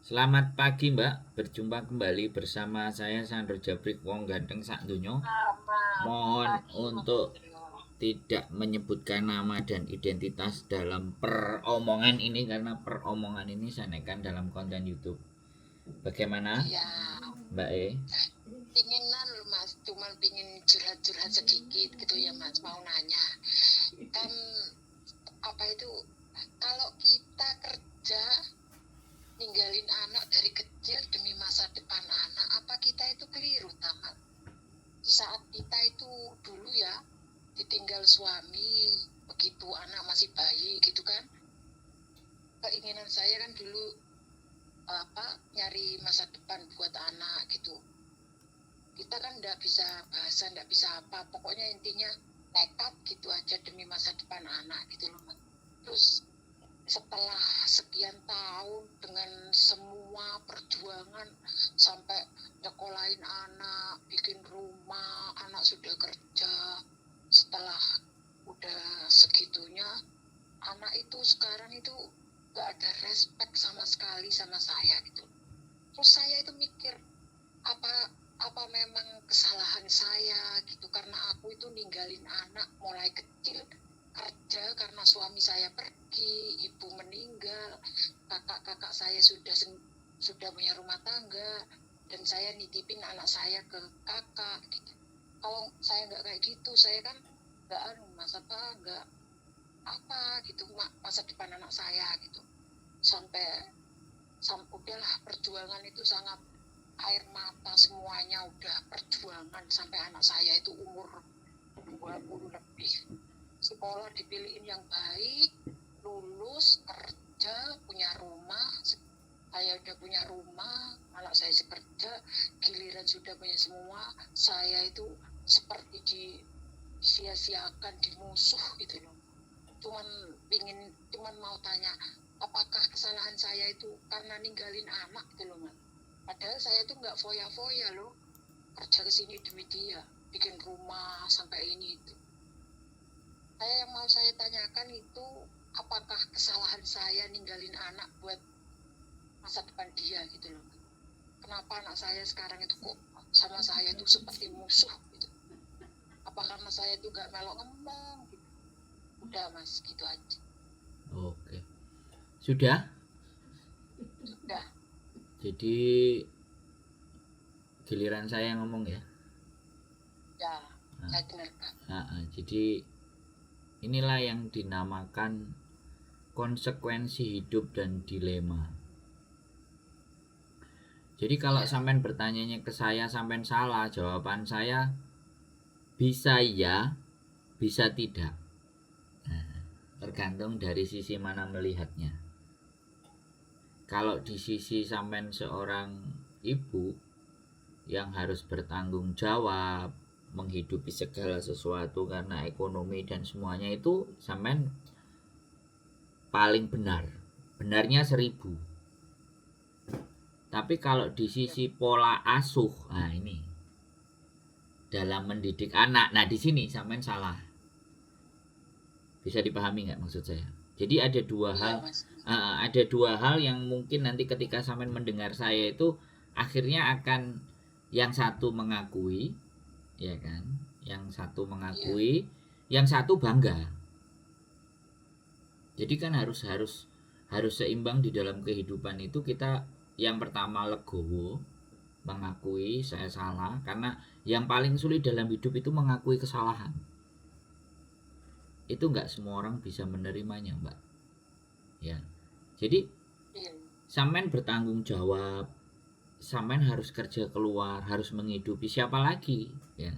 Selamat pagi, Mbak, berjumpa kembali bersama saya Sandro Jabrik, wong ganteng sak donya. Selamat Mohon pagi, Mas untuk Sandro. tidak menyebutkan nama dan identitas dalam peromongan ini karena peromongan ini saya naikkan dalam konten YouTube. Bagaimana, Iya, Mbak E? pinginan loh Mas, cuman pingin curhat-curhat sedikit gitu ya Mas, mau nanya. Kan apa itu, kalau kita kerja ninggalin anak dari kecil demi masa depan anak, apa kita itu keliru, Tamat? Di saat kita itu dulu ya ditinggal suami, begitu anak masih bayi gitu kan. Keinginan saya kan dulu apa nyari masa depan buat anak gitu. Kita kan nggak bisa bahasa, nggak bisa apa, pokoknya intinya nekat gitu aja demi masa depan anak gitu loh Mas. Terus setelah sekian tahun dengan semua perjuangan sampai nyekolahin anak, bikin rumah, anak sudah kerja, setelah udah segitunya anak itu sekarang itu gak ada respect sama sekali sama saya gitu. Terus saya itu mikir apa apa memang kesalahan saya gitu, karena aku itu ninggalin anak mulai kecil kerja karena suami saya pergi, ibu meninggal, kakak-kakak saya sudah punya rumah tangga, dan saya nitipin anak saya ke kakak gitu. Kalau saya nggak kayak gitu, saya kan nggak anu mas apa nggak apa gitu masa depan anak saya gitu. Sampai udahlah perjuangan itu sangat air mata semuanya udah perjuangan sampai anak saya itu umur 20 lebih. Sekolah dipilihin yang baik, lulus, kerja, punya rumah. Saya udah punya rumah, anak saya kerja, giliran sudah punya semua, saya itu seperti disia-siakan, dimusuh gitu loh. Cuman mau tanya, apakah kesalahan saya itu karena ninggalin anak gitu loh Mas. Padahal saya itu nggak foya-foya loh, kerja kesini demi dia, bikin rumah sampai ini itu. Saya yang mau saya tanyakan itu apakah kesalahan saya ninggalin anak buat masa depan dia gitu loh. Kenapa anak saya sekarang itu kok sama saya itu seperti musuh gitu. Apa karena saya itu gak melok ngomong gitu. Udah Mas, gitu aja. Oke. Sudah? Sudah. Jadi giliran saya yang ngomong ya? Ya, saya dengarkan. Nah, jadi inilah yang dinamakan konsekuensi hidup dan dilema. Jadi kalau sampean bertanyanya ke saya, sampean salah, jawaban saya bisa ya, bisa tidak. Nah, tergantung dari sisi mana melihatnya. Kalau di sisi sampean seorang ibu yang harus bertanggung jawab menghidupi segala sesuatu karena ekonomi dan semuanya itu, sampean paling benar. Benarnya 1000. Tapi kalau di sisi pola asuh, nah ini dalam mendidik anak, nah di sini sampean salah. Bisa dipahami nggak maksud saya? Jadi ada dua hal, ada dua hal yang mungkin nanti ketika sampean mendengar saya itu akhirnya akan yang satu mengakui, ya kan? Yang satu mengakui, yang satu bangga. Jadi kan harus seimbang di dalam kehidupan itu. Kita yang pertama legowo, mengakui saya salah, karena yang paling sulit dalam hidup itu mengakui kesalahan. Itu nggak semua orang bisa menerimanya, Mbak. Ya. Jadi sampean bertanggung jawab, sampean harus kerja keluar, harus menghidupi siapa lagi, ya.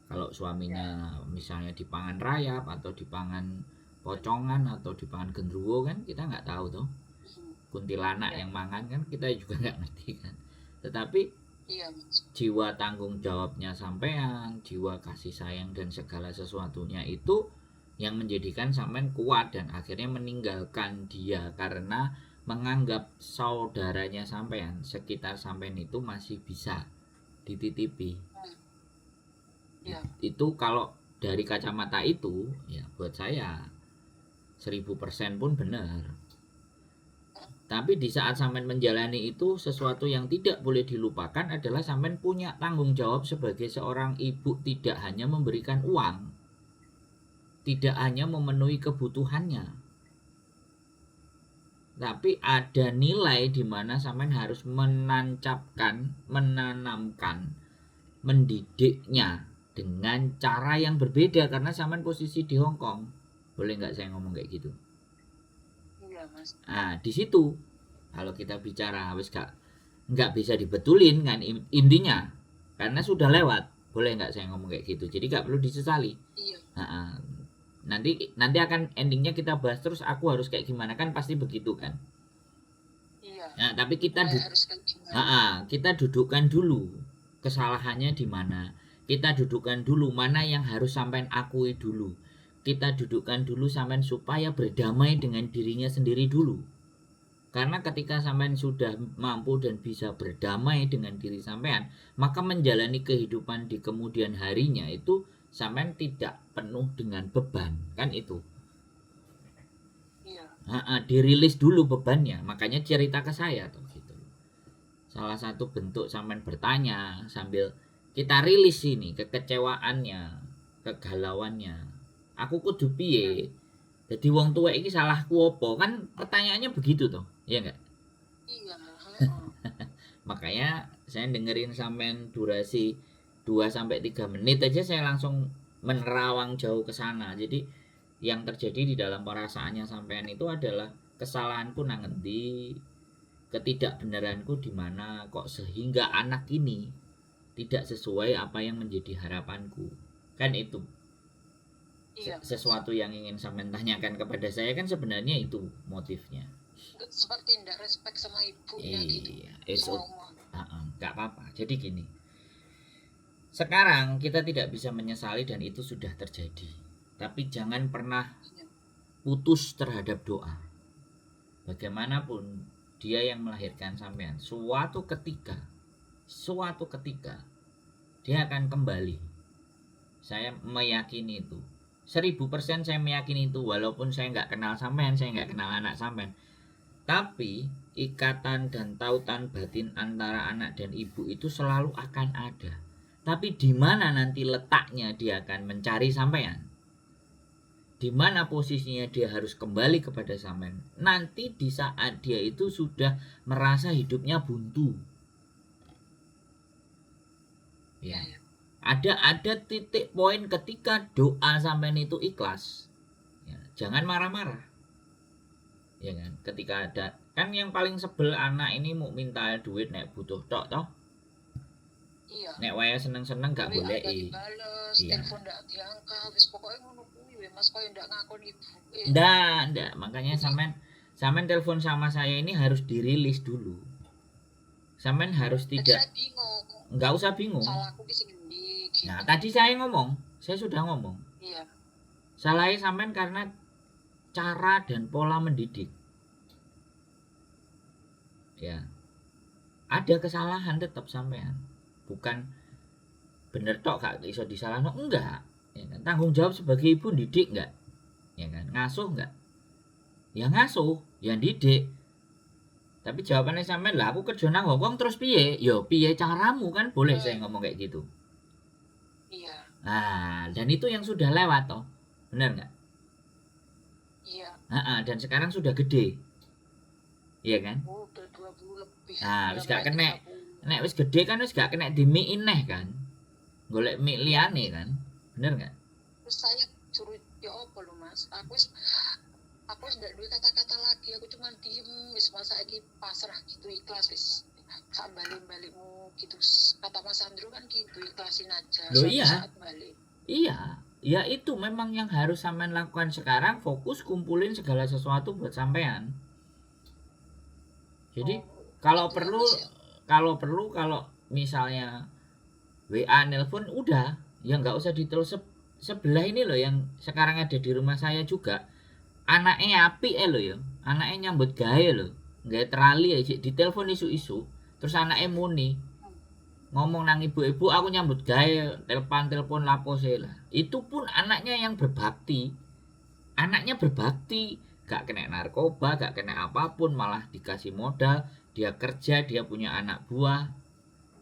Kalau suaminya misalnya dipangan rayap atau dipangan pocongan atau dipangan gendruwo kan kita nggak tahu tuh. Kuntilanak yang mangan kan kita juga nggak ngerti kan. Tetapi jiwa tanggung jawabnya sampean, jiwa kasih sayang dan segala sesuatunya itu yang menjadikan sampean kuat dan akhirnya meninggalkan dia karena menganggap saudaranya sampean, sekitar sampean itu masih bisa dititipi. Ya. Itu kalau dari kacamata itu ya buat saya 1000% pun benar. Tapi di saat sampean menjalani itu, sesuatu yang tidak boleh dilupakan adalah sampean punya tanggung jawab sebagai seorang ibu, tidak hanya memberikan uang, tidak hanya memenuhi kebutuhannya. Tapi ada nilai di mana sampean harus menancapkan, menanamkan, mendidiknya dengan cara yang berbeda karena sampean posisi di Hong Kong. Boleh nggak saya ngomong kayak gitu? Iya, Mas. Nah, di situ kalau kita bicara wis gak nggak bisa dibetulin kan intinya karena sudah lewat. Boleh nggak saya ngomong kayak gitu? Jadi nggak perlu disesali. Iya. Nah, nanti nanti akan endingnya kita bahas terus aku harus kayak gimana kan pasti begitu kan. Iya. Nah, tapi kita harus kayak gimana? Kita dudukkan dulu kesalahannya di mana. Kita dudukkan dulu mana yang harus sampean akui dulu. Kita dudukkan dulu sampean supaya berdamai dengan dirinya sendiri dulu. Karena ketika sampean sudah mampu dan bisa berdamai dengan diri sampean, maka menjalani kehidupan di kemudian harinya itu sampean tidak penuh dengan beban, kan itu. Iya. Ha, dirilis dulu bebannya, makanya cerita ke saya tuh gitu. Salah satu bentuk sampean bertanya sambil kita rilis ini kekecewaannya, kegalauannya. Aku kudu piye? Jadi wong tua iki salahku opo? Kan pertanyaannya begitu toh, iya enggak? Iya, heeh. Makanya saya dengerin sampean durasi 2 sampai 3 menit aja saya langsung menerawang jauh ke sana. Jadi yang terjadi di dalam perasaannya sampean itu adalah kesalahanku nang ngendi, ketidakbenaranku di mana kok sehingga anak ini tidak sesuai apa yang menjadi harapanku. Kan itu Iya, Mas. sesuatu yang ingin sampean tanyakan kepada saya kan sebenarnya itu motifnya. Seperti ndak respect sama ibunya gitu. Iya, it's Semua okay. Nggak apa-apa. Jadi gini, sekarang kita tidak bisa menyesali dan itu sudah terjadi. Tapi jangan pernah putus terhadap doa. Bagaimanapun dia yang melahirkan sampean, suatu ketika dia akan kembali. Saya meyakini itu. 1000% saya meyakini itu, walaupun saya nggak kenal sampean, saya nggak kenal anak sampean. Tapi ikatan dan tautan batin antara anak dan ibu itu selalu akan ada. Tapi di mana nanti letaknya dia akan mencari sampean? Di mana posisinya dia harus kembali kepada sampean? Nanti di saat dia itu sudah merasa hidupnya buntu. Ya. Ada titik poin ketika doa sampean itu ikhlas. Ya, jangan marah-marah. Ya kan? Ketika ada kan yang paling sebel anak ini mau minta duit nek butuh tok toh. Iya. Nek waya seneng-seneng gak WA boleh. gak dibales, telepon ndak diangkat, wis pokoknya ngono kuwi we, Mas, koyo ndak ngakoni ibuke. Ndak, ndak. Makanya sampean sampean telepon sama saya ini harus dirilis dulu. Sampean harus Jadi tidak saya bingung. Nggak usah bingung. Salahku ki sing endi gitu. Nah, tadi saya ngomong, saya sudah ngomong. Salahnya sampean karena cara dan pola mendidik. Ya. Ada kesalahan tetap sampean. Bukan bener tok gak iso disalahno, enggak. Ya kan? Tanggung jawab sebagai ibu didik enggak? Ya kan? Ngasuh enggak? Ya ngasuh, ya didik. Tapi jawabannya sampean lah aku kerja nang Hongkong terus piye? Yo piye caramu kan boleh saya ngomong kayak gitu. Iya. Nah, dan itu yang sudah lewat toh. Bener nggak? Iya. Nah, dan sekarang sudah gede. Iya kan? Udah 20 lebih. Nah, wis gak Udah kena. 30. Nek wis gede kan wis gak kena dimiin neh kan. Golek mik liyane kan. Bener nggak? Terus saya suruh ya apa lho, Mas? Aku wis ndak duwe kata-kata lagi, aku cuma diem wis, masa iki pasrah gitu, ikhlas wis. Sak balik-balikmu gitu. Kata Mas Andrew kan gitu, ikhlasin aja. Loh, Suatu iya. saat balik. Iya, ya itu memang yang harus sampean lakukan sekarang, fokus kumpulin segala sesuatu buat sampean. Jadi Oh, kalau gitu ya, perlu Mas, ya? kalau perlu kalau misalnya WA nelpon udah, ya nggak usah diterus sebelah ini loh yang sekarang ada di rumah saya juga. Anaknya apik loh ya, anaknya nyambut gawe loh, gawe trali aja ditelepon isuk-isuk, terus anaknya muni ngomong nang ibu-ibu, aku nyambut gawe, telepon telepon lapo sih lah. Itu pun anaknya yang berbakti, anaknya berbakti. Gak kena narkoba, gak kena apapun, malah dikasih modal, dia kerja, dia punya anak buah.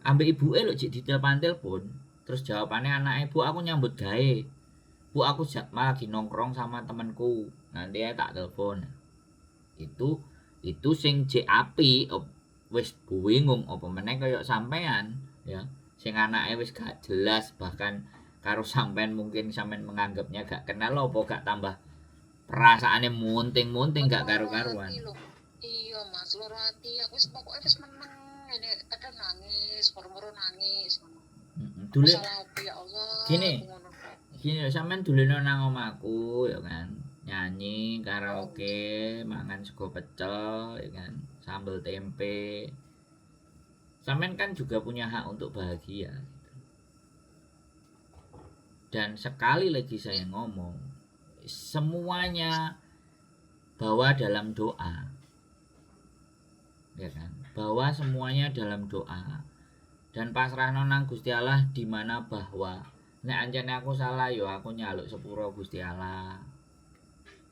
Ambek ibuke lho jek ditelepon-telepon, terus jawabannya anaknya, "Bu, aku nyambut gawe. Bu, aku lagi nongkrong sama temenku. Nanti ya tak telepon." Itu sing jek apik, wis bingung apa meneh kaya sampean ya. Sing anake wis gak jelas, bahkan karo sampean mungkin sampean menganggapnya gak kenal, apa gak tambah perasaane munting-munting gak karu-karuan. Iya Mas, loro ati aku wis, pokoke wis meneng ngene, kadang nangis, moro-moro nangis ngono. Heeh. Salah apa ya Allah. Gini. Ngono. Gini lho, sampean duleno nang omahku ya kan. Nyanyi, karaoke, mangan sego pecel ya kan, sambel tempe. Sampean kan juga punya hak untuk bahagia gitu. Dan sekali lagi saya ngomong, semuanya bawa dalam doa. Ya kan? Bawa semuanya dalam doa. Dan pasrahno nang Gusti Allah, di mana bahwa nek ancene aku salah yo aku nyaluk sepuro Gusti Allah.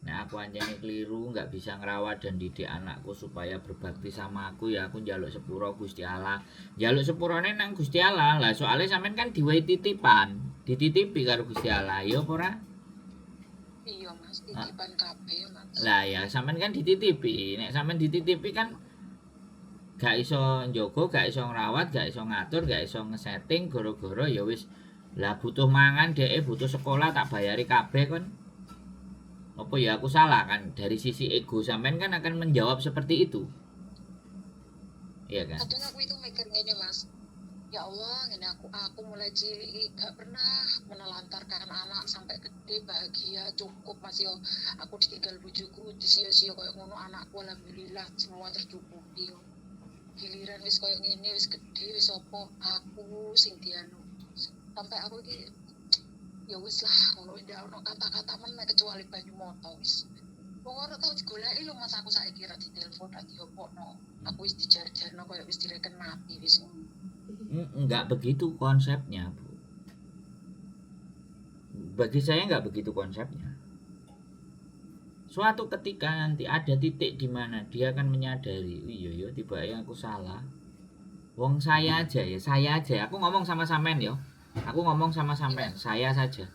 Nek aku ancene keliru, nggak bisa ngerawat dan didik anakku supaya berbakti sama aku, ya aku njaluk sepuro Gusti Allah. Njaluk sepurone nang Gusti Allah lah, soalnya sampean kan diwehi titipan, dititipi karo Gusti Allah, ya apa ora? Iya Mas, titipan kabeh, Mas. Lah ya, sampean kan dititipi. Nek sampean dititipi kan gak iso njogo, gak iso ngrawat, gak iso ngatur, gak iso ngesetting, goro-goro ya wis lah butuh mangan, dhek butuh sekolah, tak bayari kabeh kon. Apa ya aku salah kan? Dari sisi ego sampean kan akan menjawab seperti itu. Iya kan? Kadang aku itu mikir ngene, Mas. Ya Allah, ngene aku mulai cilik gak pernah menelantarkan anak sampai gede bahagia cukup, Mas, yo. Aku ditinggal bojoku, disio-sio koyo ngono, anakku alhamdulillah semua tercukupi yo. Giliran wis koyo ngene, wis gede, wis apa, aku sing dianu. Sampai aku iki ya wis lah ngono, ndak ono kata-kata meneh kecuali banyu moto wis. Wong ora tau digoleki lho, Mas, aku saiki ra ditelepon, ra diopokno. Aku wis dijar-jarno koyo wis direken mati wis ngono. Enggak begitu konsepnya, Bu. Bagi saya enggak begitu konsepnya. Suatu ketika nanti ada titik di mana dia akan menyadari, iya ya, tiba aku salah. Wong saya aja ya, saya aja. Aku ngomong sama sampean yo. Aku ngomong sama sampean, saya saja.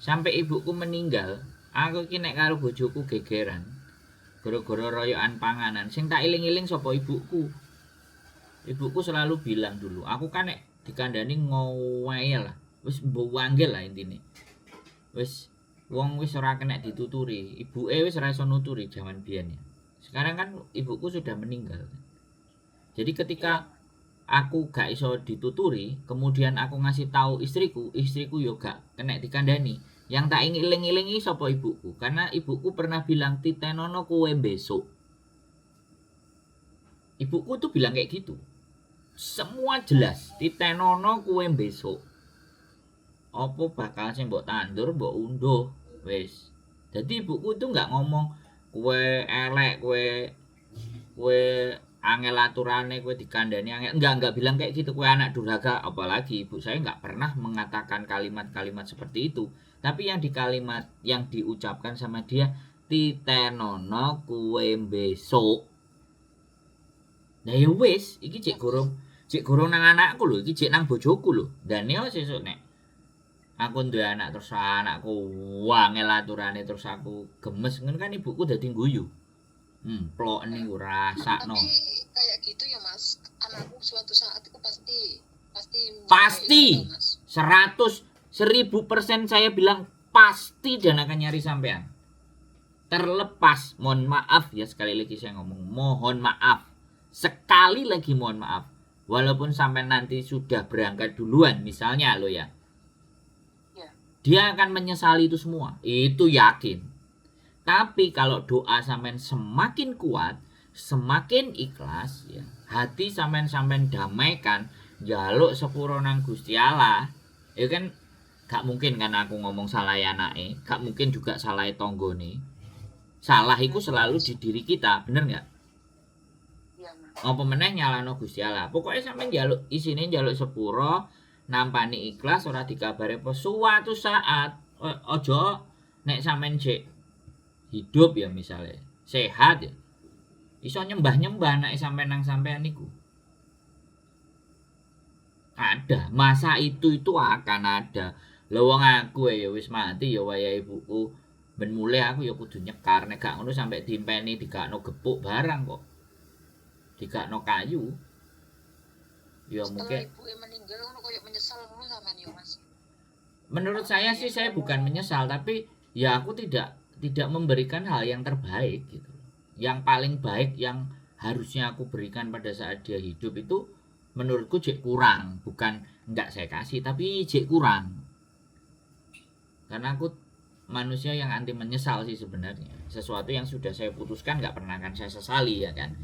Sampai ibuku meninggal, aku iki nek karo bojoku gegeran. Gara-gara royokan panganan, sing tak iling-iling sapa? Ibuku. Ibuku selalu bilang dulu, aku kan nek dikandani ngowel lah. Wis mbuwanggel lah intine. Wis wong wis ora kena dituturi, ibuke wis ora iso nuturi jaman biyen ya. Sekarang kan ibuku sudah meninggal. Jadi ketika aku gak iso dituturi, kemudian aku ngasih tahu istriku, istriku yo gak kena dikandani. Yang tak iling-ilingi sapa? Ibuku. Karena ibuku pernah bilang, "Titenono kowe besok." Ibuku tuh bilang kayak gitu. Semua jelas, "Titenono kowe besok. Apa bakal sing mbok tandur mbok unduh." Wis. Jadi ibuku itu nggak ngomong kowe elek, kowe kowe angel aturane, kowe dikandani angel. Enggak bilang kayak gitu, kowe anak durhaka, apalagi ibu saya nggak pernah mengatakan kalimat-kalimat seperti itu. Tapi yang di kalimat yang diucapkan sama dia, "Titenono kowe besok." Nah ya wis, iki cek gorong nang anakku lho, iki cek nang bojoku lho. Dan yo sesuk nek aku duwe anak terus anakku wangel aturane, terus aku gemes ngono kan ibuku dadi guyu. Plok niku rasakno. Tapi kayak gitu ya, Mas, anakku suatu saat itu pasti pasti Pasti. Itu, Mas. 100 1000% saya bilang pasti dan akan nyari sampean. Terlepas, mohon maaf ya, sekali lagi saya ngomong, mohon maaf. Sekali lagi mohon maaf. Walaupun sampai nanti sudah berangkat duluan misalnya lo ya. Ya. Dia akan menyesali itu semua. Itu yakin. Tapi kalau doa sampean semakin kuat, semakin ikhlas ya, hati sampean sampean damaikan, jaluk sepuro nang Gusti Allah. Ya kan gak mungkin kan aku ngomong salah anake, gak mungkin juga salah tonggone. Salah itu selalu di diri kita, bener nggak? Iya, Mas. Apa meneh nyalahno Gusti Allah. Pokoknya sampean njaluk, isine njaluk sepuro, nampani ikhlas, ora dikabari apa, suatu saat ojo nek sampean jek hidup ya misalnya, sehat ya. Iso nyembah-nyembah anake sampean nang sampean niku. Ada, masa itu akan ada. Lha wong aku ya wis mati ya wayahe ibuku ben mulih aku ya kudu nyekar, nek gak ngono sampe diimpeni digakno gepuk barang kok. Digakno kayu. Ya Setelah mungkin ibuke meninggal ngono koyo menyesal ngono sampean ya, Mas. Menurut saya sih saya bukan menyesal, tapi ya aku tidak tidak memberikan hal yang terbaik gitu. Yang paling baik yang harusnya aku berikan pada saat dia hidup itu menurutku jek kurang, bukan enggak saya kasih tapi jek kurang. Karena aku manusia yang anti menyesal sih sebenarnya. Sesuatu yang sudah saya putuskan nggak pernah akan saya sesali ya kan.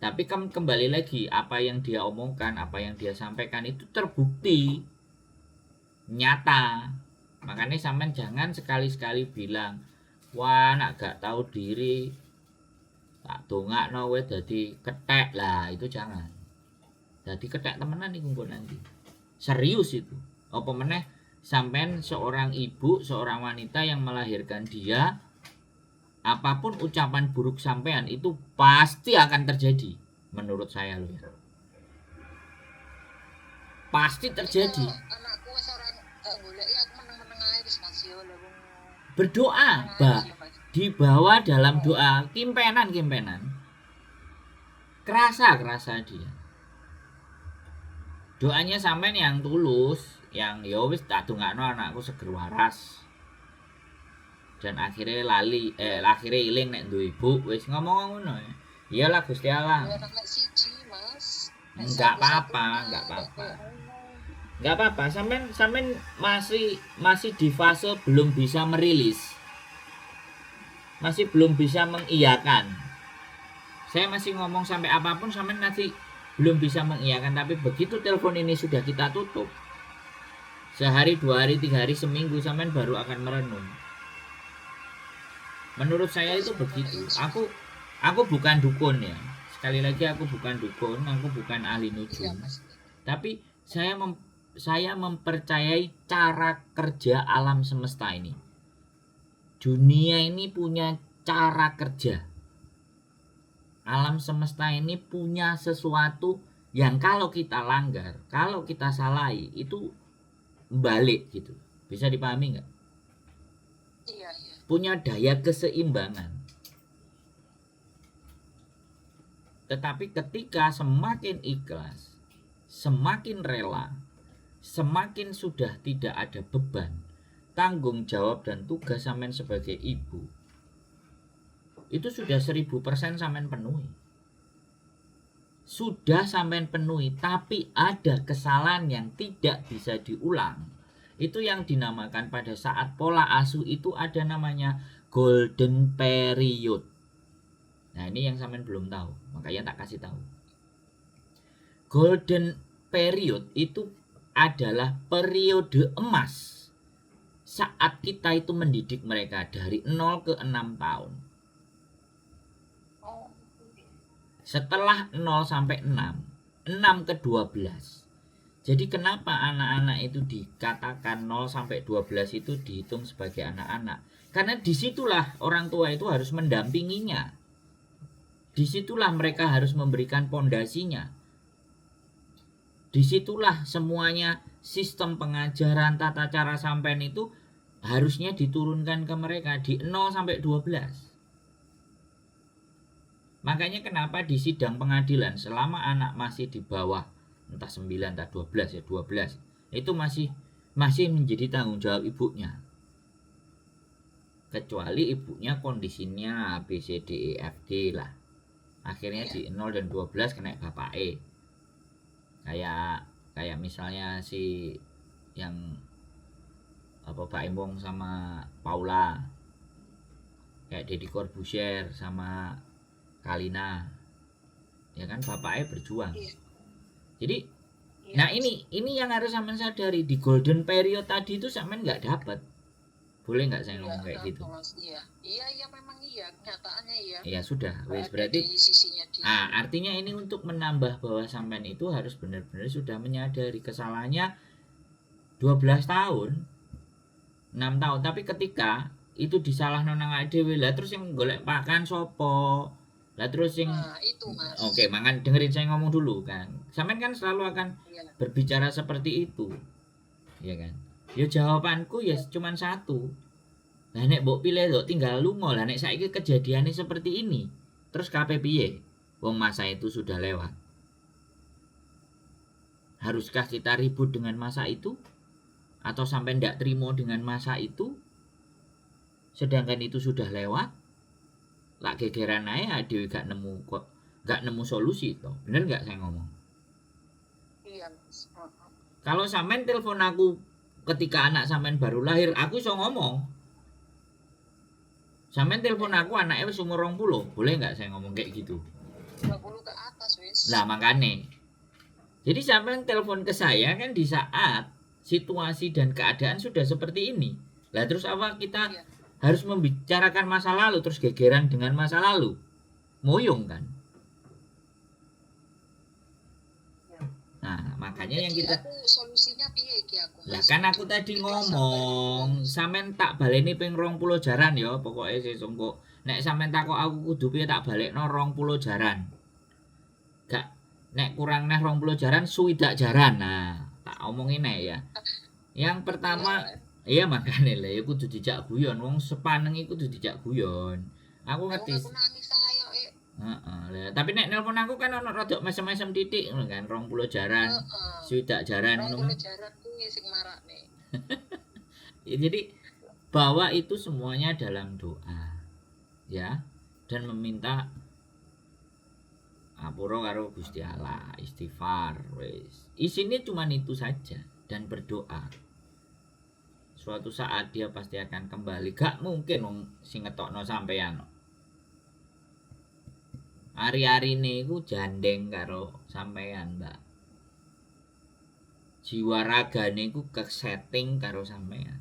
Tapi kembali lagi apa yang dia omongkan, apa yang dia sampaikan itu terbukti nyata. Makanya sampean jangan sekali-sekali bilang, "Wah, nak gak tahu diri, tak dongakno kowe dadi kethek." Lah, itu jangan. Dadi kethek temenan iku engko nanti. Serius itu. Apa meneh sampean seorang ibu, seorang wanita yang melahirkan dia, apapun ucapan buruk sampean itu pasti akan terjadi menurut saya loh ya. Pasti terjadi. Kalau anakku wis ora gak goleki aku meneng-meneng ae wis, Mas, yo lha wong Berdoa, meneng ae Mbak. wis ya, Mas. Dibawa dalam doa, kimpenan kimpenan. Kerasa kerasa dia. Doanya sampean yang tulus, yang ya wis tak dongakno anakku seger waras. Dan akhirnya lali, akhirnya iling nek duwe ibu, wis ngomong ngono ya. Iyalah Gusti Allah. Ya anak mek siji, Mas. Nek Enggak apa-apa, satu-satunya, enggak apa-apa. nek koyo ngono. Enggak apa-apa, sampean sampean masih masih di fase belum bisa merilis. Masih belum bisa mengiyakan. Saya masih ngomong sampai apapun sampean masih belum bisa mengiyakan, tapi begitu telepon ini sudah kita tutup, sehari, 2 hari, 3 hari, seminggu sampean baru akan merenung. Menurut saya itu begitu. Aku bukan dukun ya. Sekali lagi aku bukan dukun, aku bukan ahli Iya, nujum. Mas. Tapi saya mempercayai cara kerja alam semesta ini. Dunia ini punya cara kerja. Alam semesta ini punya sesuatu yang kalau kita langgar, kalau kita salahi itu balik gitu. Bisa dipahami nggak? Iya. Punya daya keseimbangan. Tetapi ketika semakin ikhlas, semakin rela, semakin sudah tidak ada beban, tanggung jawab dan tugas sampean sebagai ibu itu sudah 1000% sampean penuhi. Sudah sampean penuhi, tapi ada kesalahan yang tidak bisa diulang. Itu yang dinamakan pada saat pola asuh itu ada namanya golden period. Nah, ini yang sampean belum tahu, makanya tak kasih tahu. Golden period itu adalah periode emas saat kita itu mendidik mereka dari 0 ke 6 tahun. Oh. Setelah 0 sampai 6, 6 ke 12. Jadi kenapa anak-anak itu dikatakan 0 sampai 12 itu dihitung sebagai anak-anak? Karena disitulah orang tua itu harus mendampinginya. Disitulah mereka harus memberikan pondasinya. Disitulah semuanya sistem pengajaran, tata cara sampean itu harusnya diturunkan ke mereka di 0 sampai 12. Makanya kenapa di sidang pengadilan selama anak masih di bawah entah 9 entah 12 ya, 12 itu masih masih menjadi tanggung jawab ibunya. Kecuali ibunya kondisinya A, B, C, D, E, F, G lah. Akhirnya di 0 dan 12 kena bapak E. Kayak kayak misalnya si yang apa Pak Embong sama Paula, kayak Deddy Corbuzier sama Kalina, ya kan bapaknya berjuang. Jadi nah ini yang harus sampean sadari, di golden period tadi itu sampean nggak dapat. Boleh nggak saya ngomong kayak gitu? Iya, iya, iya, memang iya, kenyataannya iya. Ya sudah, wes berarti di sisinya dia. Ah, artinya ini untuk menambah bahwa sampean itu harus benar-benar sudah menyadari kesalahannya 12 tahun, 6 tahun. Tapi ketika itu disalahno nang awake dhewe. Lah terus sing golek pakan sapa? Lah terus sing Nah, itu Mas. Oke, mangan dengerin saya ngomong dulu kan. Sampean kan selalu akan berbicara seperti itu. Ya kan? Ya jawabanku ya cuman satu. Lah nek mbok pilih mbok tinggal lunga, lah nek saiki kejadiannya seperti ini, terus KP piye? Wong masa itu sudah lewat. Haruskah kita ribut dengan masa itu? Atau sampai ndak terima dengan masa itu? Sedangkan itu sudah lewat. Lak gegeran ae dhewe gak nemu kok, gak nemu solusi toh. Bener gak saya ngomong? Iya, Mas. Heeh. Kalau sampean telepon aku ketika anak sampean baru lahir, aku iso ngomong. Sampean telepon aku anaknya wis umur 20, boleh nggak saya ngomong kayak gitu? 20 ke atas wis. Lah makane. Jadi sampean telepon ke saya kan di saat situasi dan keadaan sudah seperti ini. Lah terus apa kita harus membicarakan masa lalu terus gegeran dengan masa lalu? Moyong kan? Iya. Nah, makanya yang Jadi kita aku solusinya piye iki aku, Lah Mas? kan aku tadi Ikhlas ngomong, sabar. sampean tak baleni ping 20 jaran ya, pokoke sesuk engko. Nek sampean takok aku kudu piye tak balekno 20 jaran. Gak nek kurang neh 20 jaran 60 jaran. Nah, tak omongin nek ya. Yang pertama, iya makane lah ya kudu dijak guyon, wong sepaneng iku kudu dijak guyon. Aku ngerti. Aku nangis ayo. Heeh, lah tapi nek nelpon aku kan ono rada mesem-mesem titik ngono kan, 20 jaran, 60 jaran ngono. 20 jaran kuwi sing marakne. Ya, jadi bawa itu semuanya dalam doa. Ya, dan meminta ngapura karo Gusti Allah, istighfar wis. Isine cuman itu saja dan berdoa. Suatu saat dia pasti akan kembali. Gak mungkin wong sing ngetokno sampean. Ari-arine iku jandeng karo sampean, Mbak. Jiwa ragane iku kesetting karo sampean.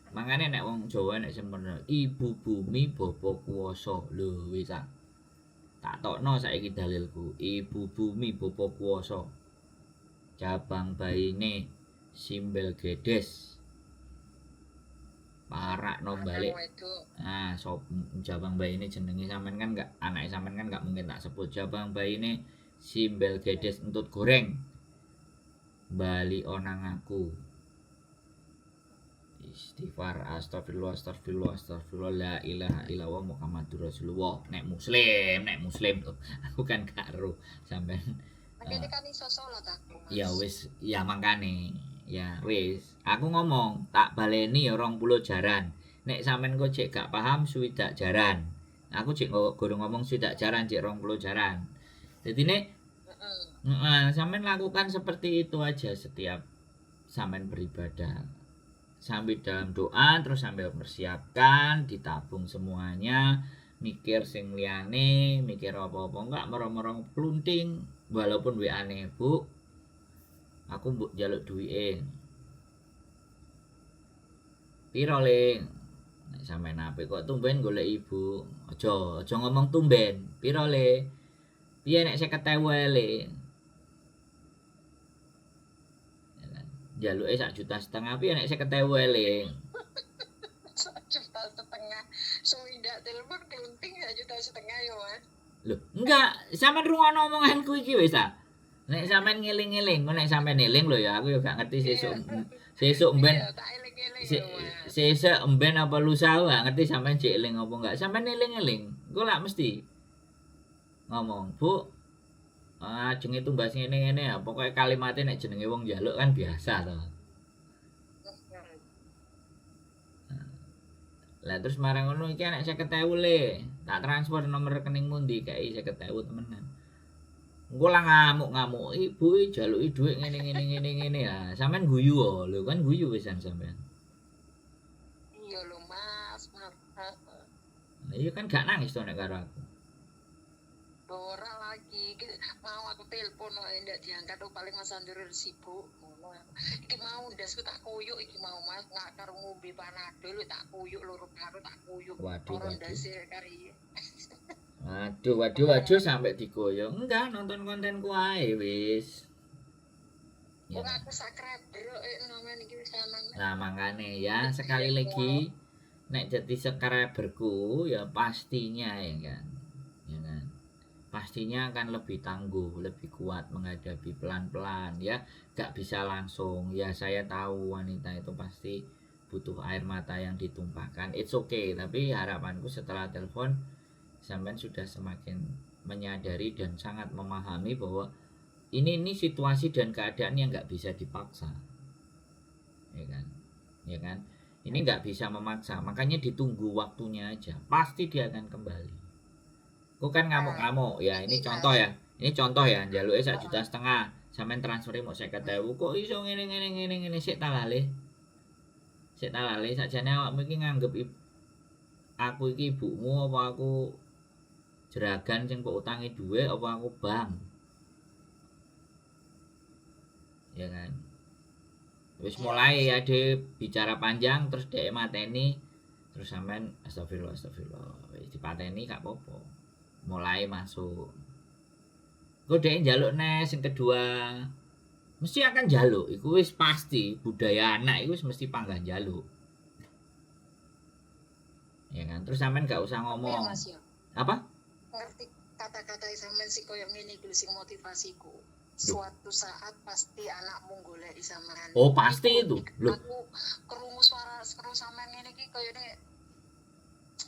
Makane nek wong Jawa nek sempurna, ibu bumi bapa kuwasa. Lho wis ah. Tak tokno saiki dalilku, ibu bumi bapa kuwasa. Jabang bayine simbel gedes. Parakno balik. Nah, sop jabang bayine jenenge sampean kan enggak, anake sampean kan enggak mungkin tak sebut. Jabang bayine simbel gedes entut goreng. Bali onang aku. Istighfar, astagfirullah, astagfirullah, astagfirullah, la ilaha illallah Muhammadur Rasulullah. Nek muslim tuh. Aku kan gak ero sampean. Makanya kan iso salat aku, Mas. Ya wis, ya makane. Ya wis, aku ngomong tak baleni ya 20 jaran. Nek sampean kok cek gak paham 60 jaran. Aku cek gorong ngomong 60 jaran, cek 20 jaran. Jadi nek sampean lakukan seperti itu aja setiap sampean beribadah. Sambil dalam doa terus sambil mempersiapkan, ditabung semuanya, mikir sing liyane, mikir apa-apa enggak merong-merong plunting walaupun WA-ne, Bu. Aku mbok njaluk duwike. Piro, Le? Nek sampean apik kok tumben golek ibu. Aja, aja ngomong tumben. Piro, Le? Piye nek 50.000 ae, Le? Njaluke 1,5 juta piye nek 50.000 ae, Le? 1,5 juta. Suwindak telepon klunting 1,5 juta ya, Mas. Lho, enggak, sampean rungokno omonganku iki wis ta. Nek sampean ngeling-eling, nek sampean eling lho ya, aku ya gak ngerti sesuk sesuk mben sesuk mben apa lusa aku gak ngerti sampean jek eling apa enggak. Sampean eling-eling, engko lak mesti ngomong, Bu, ajenge tumbas ngene-ngene ya, pokoke kalimate nek jenenge wong njaluk kan biasa to. Lah terus marang ngono iki anak 50.000 le, tak transfer nomor rekeningmu ndi kei 50.000 temenan. Engko lah ngamuk-ngamuk, ibu iki jaluki dhuwit ngene ngene ngene ngene ya. Sampean guyu oh, lho kan guyu wisan sampean. Iya lho Mas, Mas. Iya kan gak nangis to nek karo aku. Ora lagi, mau aku telepon wae ndak diangkat oh, paling Mas Andrul sibuk ngono. Iki mau ndasku tak kuyuk iki mau Mas, nggak karo ngombe Panadol tak kuyuk loro karo tak kuyuk. Waduh, Ora waduh. ndase kari. Waduh, waduh, waduh sampai digoyong. Enggak, nonton kontenku ae wis. Ya. Wong aku subscriber kok namanya iki wis aman. Nah, makane ya sekali lagi Nek jadi subscriberku ya pastinya ya kan. Ya kan. Pastinya akan lebih tangguh, lebih kuat menghadapi pelan-pelan ya. Gak bisa langsung. Ya saya tahu wanita itu pasti butuh air mata yang ditumpahkan. It's okay, tapi harapanku setelah telepon sampean sudah semakin menyadari dan sangat memahami bahwa ini situasi dan keadaan yang nggak bisa dipaksa. Ya kan? Ya kan? Ini nggak bisa memaksa, makanya ditunggu waktunya aja. Pasti dia akan kembali. Kok kan ngamuk-ngamuk ya, ini contoh ya. Ini contoh ya, njaluke 1,5 juta, sampean transfere mau 50.000, kok iso ngene ngene ngene ngene, sik ta lale. Sik ta lale, sakjane awakmu iki nganggep aku iki ibumu apa aku jeragan sing mbok utangi dhuwit apa aku bank? Ya kan? Wis mulai ade bicara panjang terus dhek mateni, terus sampean astagfirullah astagfirullah, wis dipateni gak apa-apa. Mulai masuk. Engko dhek njaluk neh sing kedua. Mesti akan njaluk, iku wis pasti, budaya anak iku wis mesti panggah njaluk. Ya kan? Terus sampean gak usah Iya ngomong. Mas ya. Apa? Ngerti kata-kata sampean sing koyo ngene iki lho sing motivasiku. Suatu saat pasti anakmu goleki sampean. Oh, pasti itu. Loh. Aku krungu suara krungu sampean ngene iki koyone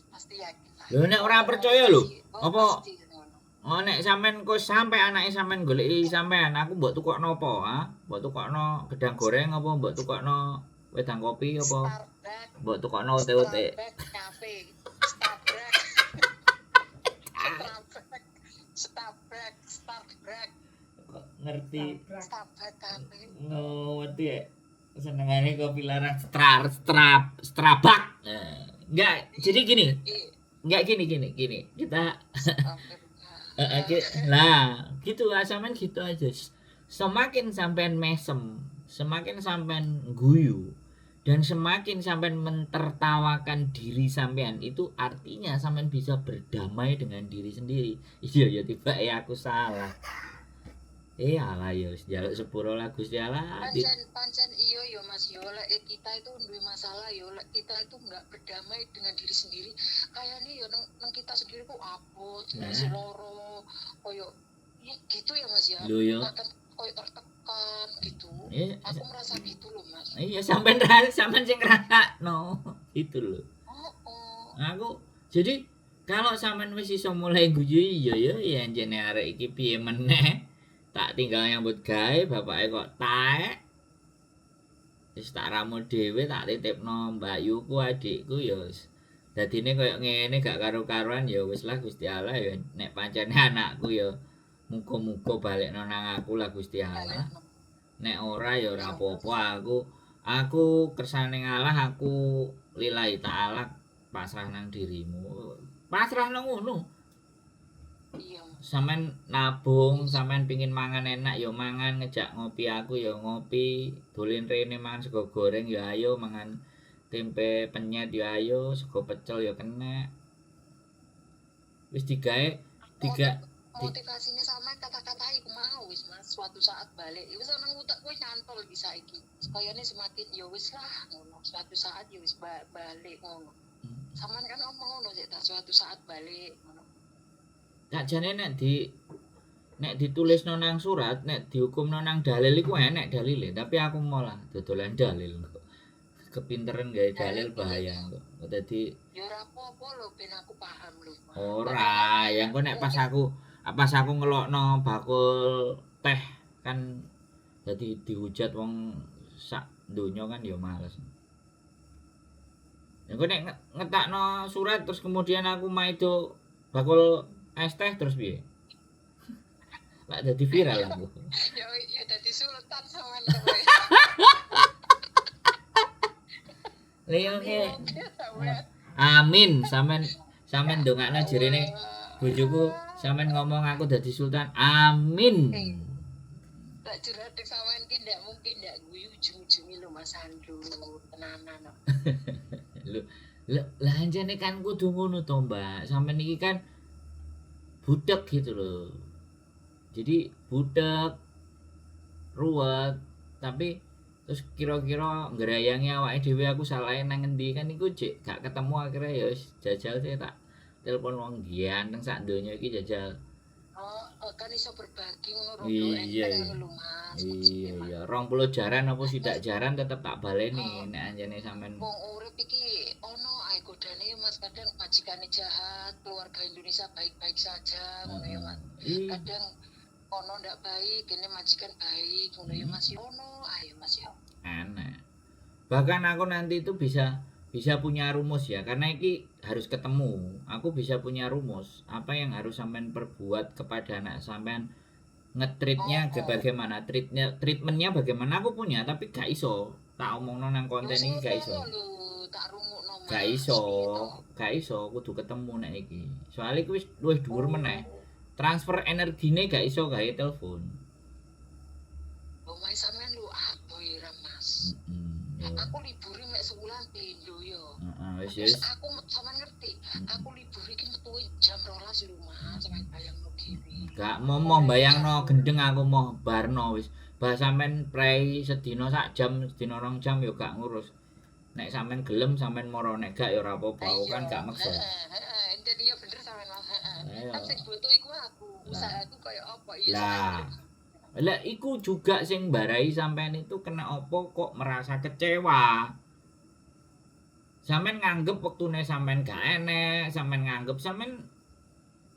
pasti yakin lah. Lho nek ora percaya lho, Oh, apa pasti ngono. Oh nek sampean kok sampe anake sampean goleki sampean, aku mbok tukokno apa, ha? Mbok tukokno gedang goreng apa mbok tukokno wedang kopi apa Starbucks, mbok tukokno ote-ote. Starbucks cafe. Starbucks. Starbucks. Starbucks, Starbucks, Kok ngerti Starbucks cafe. ngerti ya? Senengane kopi larang strar strap strabak. Enggak, jadi gini, enggak gini gini gini. Kita lah, gitu lah sampean gitu aja. Semakin sampean mesem, semakin sampean guyu, dan semakin sampean mentertawakan diri sampean, itu artinya sampean bisa berdamai dengan diri sendiri. Iya ya tiba ya aku salah. Alah ya wis njaluk sepuro lah Gusti Allah. Pancen pancen iyo yo Mas yo lek kita itu duwe masalah yo lek kita itu nggak berdamai dengan diri sendiri kayaknya yo nang, nang kita sendiri kok abot Nah. masih loro koyo ya gitu ya Mas ya. Lho yo. Akan koyo tertekan gitu. Aku merasa gitu loh Mas. Iya sampean sampean sing ngrasakno. Itu loh. Oh, oh. Aku jadi kalau sampean wis iso mulai guyu iya ya ya jene arek iki piye meneh. Tak tinggal nyambut gawe bapake kok taek. Wis tak ramu dhewe tak titipno mbakyuku adikku ya wis. Dadine koyo ngene gak karu-karuan ya wis lah Gusti Allah ya nek pancene anakku ya muga-muga balekno nang aku lah Gusti Allah. Nek ora ya ora apa-apa aku kersane ngalah aku lillahi ta'ala pasrah nang dirimu. Pasrah nang ngono. Iya. Sampean nabung, sampean pingin mangan enak ya mangan, ngejak ngopi aku ya ngopi, dolen rene mangan sego goreng ya ayo, mangan tempe penyet ya ayo, sego pecel ya kena. Wis digawe tiga Motivasinya sama kata-kata iku mau wis Mas, suatu saat balik. Iku sama utak kowe nyantol bisa iki. Kayane semakin ya wis lah ngono. Suatu saat ya wis balik ngono. Sampean kan ngomong ngono sik ta suatu saat balik ngono. Sakjane nek ditulisno nang surat, nek dihukumno nang dalil iku enek dalile, tapi aku malah dodolan dalil kok. Kepinteren gawe dalil bahaya kok. Dadi ya ora apa-apa lho ben aku paham lho. Ora, yang kok nek pas aku ngelokno bakul teh kan dadi dihujat wong sak donya kan ya males. Ya kok nek ngetakno surat terus kemudian aku maido bakul es teh terus piye? Lah dadi viral aku. Ya ya dadi sultan sampean kowe. Lha oke. Amin, sampean ndongakno jerene bojoku sampean ngomong aku dadi sultan. Amin. Tak curhat sampean ki ndak mungkin ndak guyu ujung-ujunge lho Mas Andrew, tenanan. Lho, lah anjene kan kudu ngono to, Mbak. Sampean iki kan budek gitu loh. Jadi budek ruwet, tapi Terus kira-kira nggerayangi awake dhewe aku salahe nang ngendi kan iku jek gak ketemu, akhirnya ya wis jajal sih tak telepon wong ganteng sak donya iki jajal. Oh, oh, kan iso berbagi ngono, rodo Iya, enteng iya. ngono lho, Mas. Iya Maksudnya, Mas. iya, 20 jaran apa sidak jaran tetep tak baleni Oh. nek anjene sampean. Wong urip iki ono ae godane ya, Mas, kadang majikane jahat, keluarga Indonesia baik-baik saja ngono ya, Mas. Iya. Kadang ono ndak baik, kene majikan baik ngono ya, Mas. Ono ae, Mas, ya. Aneh. Bahkan aku nanti itu bisa bisa punya rumus ya, karena iki harus ketemu. Aku bisa punya rumus apa yang harus sampean perbuat kepada anak sampean, ngetreatnya Oh, oh. bagaimana, treatmentnya bagaimana aku punya, tapi gak iso tak omongno nang konten iki, gak iso. Lho, tak rungokno, Mas. Gak iso, Piye to? Gak iso, kudu ketemu nek iki. Soalnya iki wis luwih dhuwur meneh. Transfer energine gak iso gawe telepon. Omahe sampean lho adoh ya, Mas. Heeh. Aku libur mek sewulan pindho yo. Heeh, wis Terus wis. aku sampean ngerti, aku libur iki metu jam 12 lho, Mas, sampean bayangno dhewe. Gak mau mau bayangno gendeng, aku mau barno wis. Bah sampean prei sedina sak jam, sedina 2 jam yo gak ngurus. Nek sampean gelem sampean moro, nek gak ya ora apa-apa, aku kan gak maksa. Heeh, jadi ya bener sampean, Mas, heeh. Ayo. Kan sing butuh iku aku, usahaku koyo apa? Iya, Lah. sampean. Lah iku juga sing barai sampean itu kena apa kok merasa kecewa. Sampean nganggep wektune sampean gak enek, sampean nganggep sampean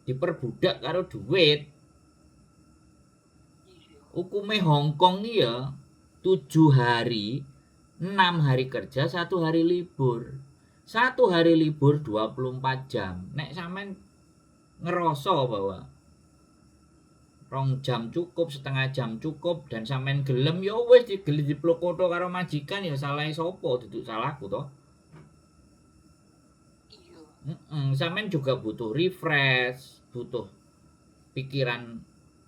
diperbudak karo duit. Iya. Hukume Hong Kong iki ya 7 hari, 6 hari kerja, 1 hari libur. 1 hari libur 24 jam. Nek sampean ngerasa bahwa 2 jam cukup, setengah jam cukup, dan sampean gelem, ya wis digeli diplokoto karo majikan ya salah sapa? Duduk salahku toh. Iya. Sampean juga butuh refresh, butuh pikiran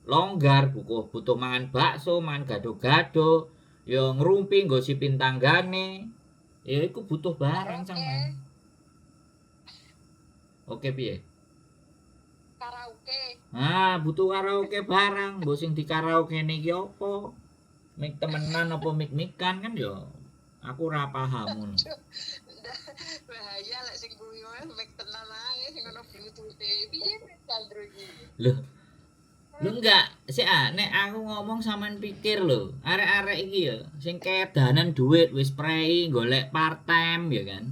longgar, butuh butuh mangan bakso, mangan gado-gado, ya ngrumpi, gosipin tanggane. Ya iku butuh barang sampean. Oke piye? Karaoke. Ah, butuh karaoke barang, mbok sing di karaoke niki apa? Mik temenan apa mik-mikan kan ya aku ora paham ngono. Bahaya lek sing kuwi wae mek tenan ae sing ono bluetooth e. Piye Sandro iki? Loh. Lho enggak, sik ah, nek aku ngomong sampean pikir lho, arek-arek iki ya sing kedanan duit wis prei golek part time ya kan.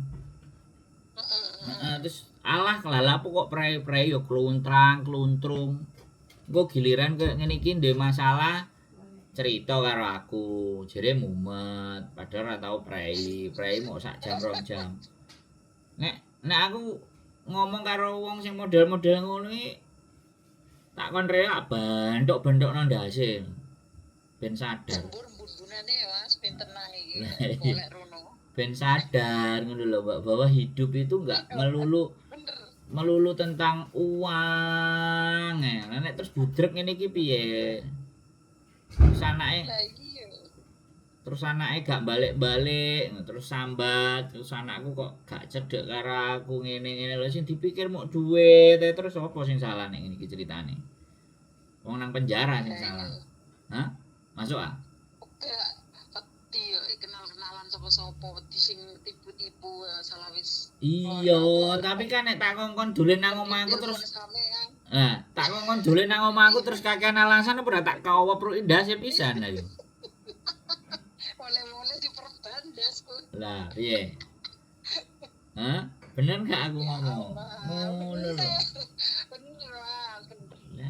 Heeh. Heeh, terus alah lha lapo kok prei-prei yo kluntrang, kluntrung. Engko giliran koyo ngene iki ndek masalah cerita karo aku, jere mumet, padahal ora tau prei, prei mau sak jam 2 jam. Nek nek aku ngomong karo wong sing model-model ngono iki tak kon reak bentok-bentokno ndase. Ben sadar. Sembur mbun-mbunane ya, Mas, ben tenang iki. Lah, iya. Golek rono. Ben sadar ngono lho, Mbak, bahwa hidup itu enggak melulu Bener. Melulu tentang uang. Ya. Lah nek terus budrek ngene iki piye? Terus anake Lah iya. Terus anake gak balik-balik, terus sambat, terus anakku kok gak cedek karo aku ngene-ngene lho, sing dipikir mau duit, eh, terus apa sing salah nek ngene iki ceritane? Wong nang penjara sing Lah salah. iya. Hah? Masuk ah? Gak wedi yo kenal-kenalan sapa-sapa, wedi sing tipu-tipu salah wis. Iya, tapi kan nek tak kongkon dolen nang omahku terus sampean. Nah, tak kongkon dolen nang omahku terus kakean alasan apa ora tak kawepruki ndase pisan ayo. Oleh-oleh diperban ndasku. Lah, piye? Hah? Bener gak aku Ya ngomong? Allah. Ngono lho. Bener, Mas, bener. Lah,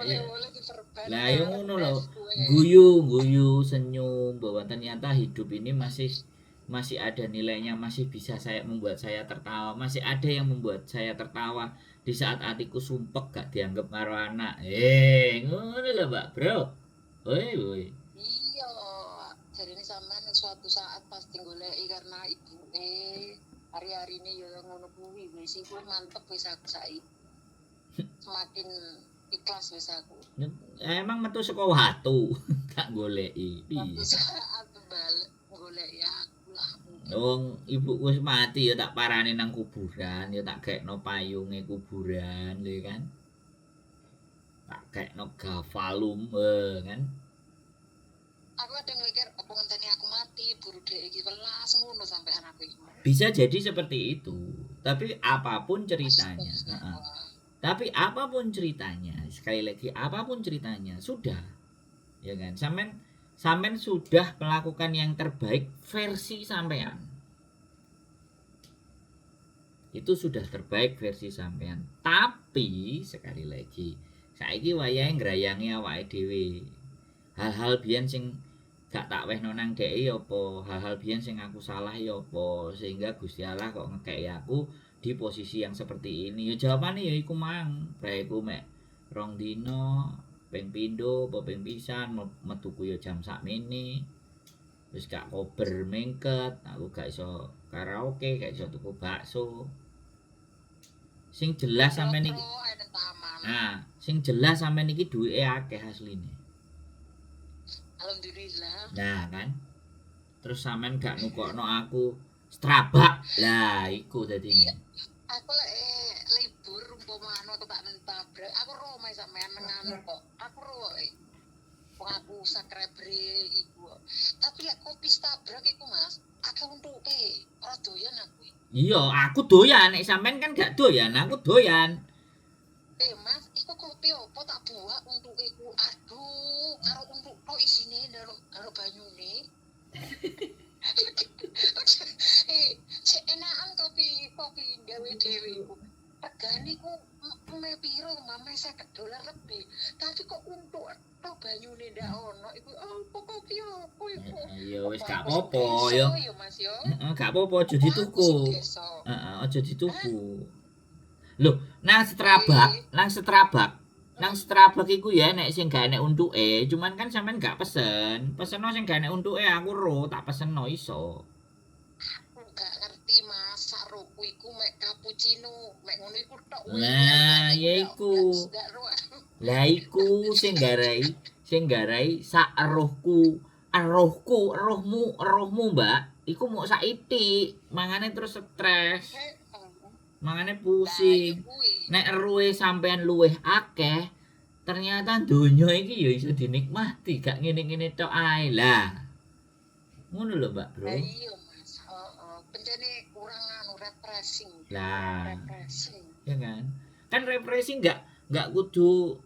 iya. Oleh-oleh diperban. Lah, ya ngono lho. ndasku. Guyu, guyu, senyum bahwa ternyata hidup ini masih masih ada nilainya, masih bisa saya membuat saya tertawa, masih ada yang membuat saya tertawa di saat hatiku sumpek gak dianggap karo anak. Eh, ngono lho, Mbak, Bro. Woi, woi. Iya, jadi ini sampean suatu saat pasti goleki karena ibu hari-hari ini ya ngono kuwi wis iku mantep wis aku saiki. Semakin ikhlas wis aku. Emang metu saka watu, gak goleki. Piye? Suatu saat balik goleki aku lah. Wong ibuku wis mati ya tak parani nang kuburan, ya tak gekno payunge kuburan, lho kan. Tak gekno galvalum, eh, kan. Aku kadang mikir apa ngenteni aku mati buru dhek iki welas ngono sampean aku iki. Bisa jadi seperti itu. Tapi apapun ceritanya, heeh. Tapi apapun ceritanya, sekali lagi apapun ceritanya, sudah. Ya kan? Sampean sampean sudah melakukan yang terbaik versi sampean. Itu sudah terbaik versi sampean. Tapi sekali lagi, saiki wayahe ngrayangi awake dhewe. Hal-hal biyen sing gak tak wehno nang dheke ya apa, hal-hal biyen sing aku salah ya apa, sehingga Gusti Allah kok ngekeki aku di posisi yang seperti ini. Ya jawabane ya iku mang, preiku mek rong dina, ping pindho apa ping pisan, metuku ya jam sakmene. Wis gak kober mingket, aku gak iso karaoke, gak iso tuku bakso. Sing jelas sampean iki, Lotro ae nang taman. nah, sing jelas sampean iki duwike akeh asline. Alhamdulillah. Nah kan. Terus sampean gak nukokno aku Strabak. Lah iku dadine. Iya. Aku lek libur umpama anu aku tak tabrak, aku ro mae sampean nang anu kok. Aku ro. Wong aku subscriber iku. Tapi lek kopi Starbucks iku Mas, akeh untuke. Ora doyan aku. Iya, aku doyan, nek sampean kan gak doyan, aku doyan. Mas, iku kopi opo tak buak untuke iku. Aduh, karo untuk tok isine karo karo banyune. Sik enakan kopi kopi gawe dhewe iku. Regane iku me piro, mame 50 dolar lebih. Tapi kok untuk tok banyune ndak ono iku opo kopi opo iku. Ya wis Apa gak aku sing apa-apa desa ya. ya Mas ya? Heeh, gak apa-apa aja Apa aku dituku. sing desa? Heeh, aja dituku. Loh, nang Strabak, nang Strabak, nang Strabak iku ya nek sing gak enek untuke, cuman kan sampean gak pesen. Peseno sing gak enek untuke aku ro, tak peseno iso. Aku gak ngerti Mas, saroku iku mek cappuccino, mek ngono iku tok wis. Lah, ya iku. Gak ro. Lah iku sing garai sak rohku, rohku, rohmu, rohmu, Mbak. Iku mau saithik, mangane terus stres, mangane pusing. Nek eruhe sampean luwih akeh, ternyata donya iki ya iso dinikmati, gak ngene-ngene tok ae lah. Ngono lho, Mbak, Bro. Lah iya Mas, heeh. Pencene kurang anu refreshing. Lah, Refreshing. ya kan? Kan refreshing gak kudu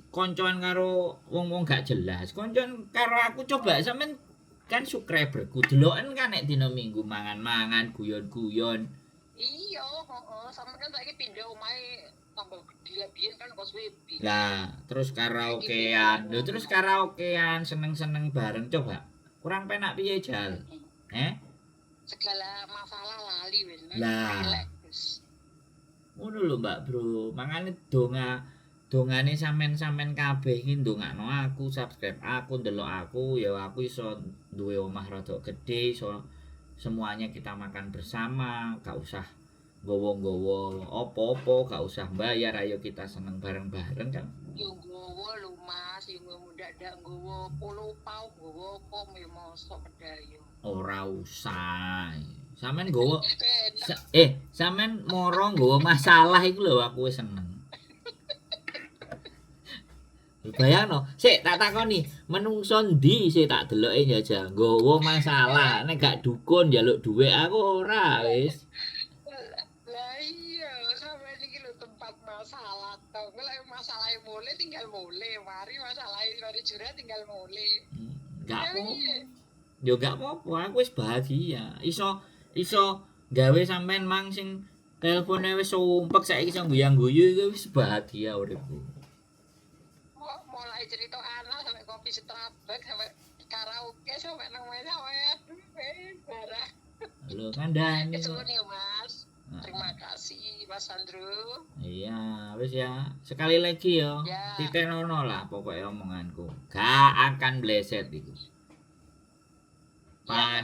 koncoan karo wong-wong gak jelas. Koncoan karo aku coba sampean kan subscriberku deloken kan nek dina Minggu mangan-mangan, guyon-guyon. Iya, heeh, sampe kan saiki pindah omahe tambah gede lah biyen kan kos WB. Lah, terus karaokean. Lho terus karaokean seneng-seneng bareng coba. Kurang penak piye jal? Eh? Segala masalah lali wis. Lah. Relax, wis. Ngono lho, Mbak Bro. Mangane dongane sampean-sampean kabeh iki ndongakno aku, subscribe aku, ndelok aku, ya aku iso duwe omah rada gedhe, iso semuanya kita makan bersama, gak usah nggawa-nggawa apa-apa, gak usah bayar, ayo kita seneng bareng-bareng kan. Yo nggawa lho Mas, yo nggawa ndak nggawa polo pau, nggawa apa yo mosok pedayo. Ora usah. Sampean nggawa Enak. Sampean moro nggawa masalah iku lho aku wis seneng. Lho, bayangno, sik tak takoni, menungso ndi sik tak deloke njajal nggawa masalah, nek gak dukun njaluk dhuwit aku ora wis. Lah iya, sampean iki lho tempat masalah to. Engko lek masalahe mulih tinggal mulih, mari masalahe mari jurah tinggal mulih. Gak Ya apa. piye? Yo gak apa-apa, aku wis bahagia. Iso iso gawe sampean mang sing telepone wis sumpek saiki iso guyang-guyu iku wis bahagia uripku. Mulai cerita anak sampai kopi Starbucks sampai karaoke sampai nang mana sampai aduh barang. Lho kandhane kok. Kesuwun ya Mas. Nah, Terima kasih Mas Andrew. iya, wis ya. Sekali lagi yo, Ya. titenono lah pokoknya omonganku. Gak akan bleset iku. Ya,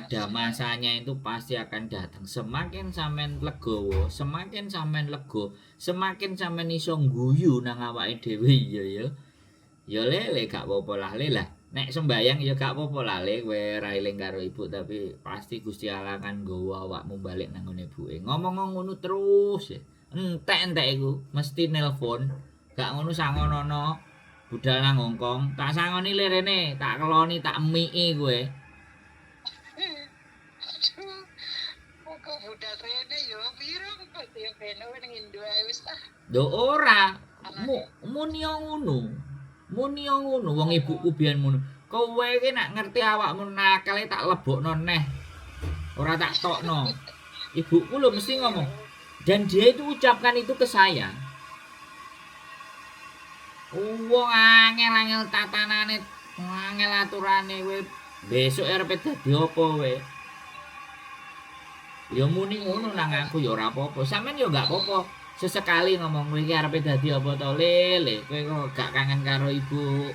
Pada Mas. masanya itu pasti akan datang. Semakin sampean legowo, semakin sampean lego, semakin sampean iso ngguyu nang awake dhewe iya ya. Ya lele gak apa-apa lah le lah. Nek sembayang ya gak apa-apa lah le kowe ra eling karo ibu tapi pasti Gusti Allah kan nggawa awakmu balik nang ngone ibuke. Ngomong ngono terus ya. Entek-entek iku mesti nelpon. Gak ngono sangonono. Budal nang Hongkong, tak sangoni lerene, tak keloni, tak miki kowe. Aduh, kok budal rene yo piro kok yo beno ning Indo ae wis ah. Lho ora, muni ngono. Muni ngono wong ibuku biyen ngono. Kowe iki nek ngerti awakmu nakale tak lebokno neh. Ora tak tokno. Ibuku lho mesti ngomong. Dan dia itu ucapkan itu ke saya. Wong angel-angel tatanane, angel aturane kowe besok arep dadi apa kowe? Ya muni ngono nang aku ya ora apa-apa. Sampeyan ya gak apa-apa. Sesekali ngomong kowe iki arepe dadi apa to, Le? Kowe kok gak kangen karo ibu?